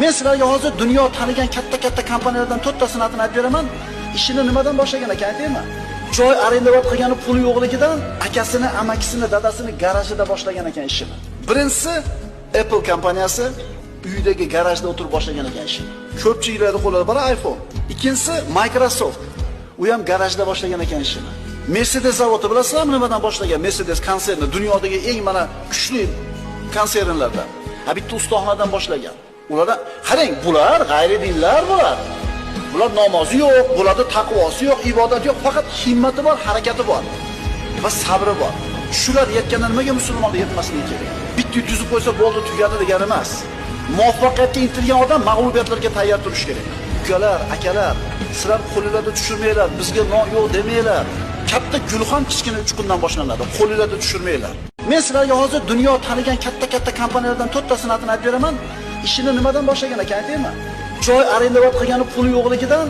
Men sizlarga hozir dunyo tanigan katta-katta kompaniyalardan to'rttasini atini aytib beraman. Ishini nimadan boshlagan ekan aytaymi? Joy arendovat qilgani puli yo'qligidan akasini, amakisini, dadasini garajida boshlagan ekan ishini. Birinchisi Apple kompaniyasi uyidagi garajda o'tirib boshlagan ekan ishini. Ko'pchiliklarda qo'lida bor iPhone. Ikkinchisi Microsoft. U ham garajda boshlagan ekan ishini. Mercedes zavodi bilasizlarmi nimadan boshlagan? Mercedes konserni dunyodagi eng mana kuchli konsernlardan. Ha, bitta ustaxonadan boshlagan. Ularda qarang, bular g'ayri dinlar bular. Bular namozi yo'q, bularda taqvosi yo'q, ibodati yo'q, faqat himmati bor, harakati bor va sabri bor. Shular yetganda nimaga musulmonlar yetmasligi kerak? Bitta yutuzib qo'ysa bo'ldi, tugadi degani emas. Muvaffaqiyatga intilgan odam mag'lubiyatlarga tayyor turishi kerak. Ukalar, akalar, sizlar qo'lingizda tushirmanglar, bizga non yo'q demanglar. Katta gulxan kichkina uchqundan boshlanadi. Qo'lingizda tushirmanglar. Men sizlarga hozir dunyo tanigan katta-katta kompaniyalardan to'rttasini atini aytib beraman. Ishini nimadan boshlagan ekan aytaymi? Joy arendovat qilgani puli yo'qligidan.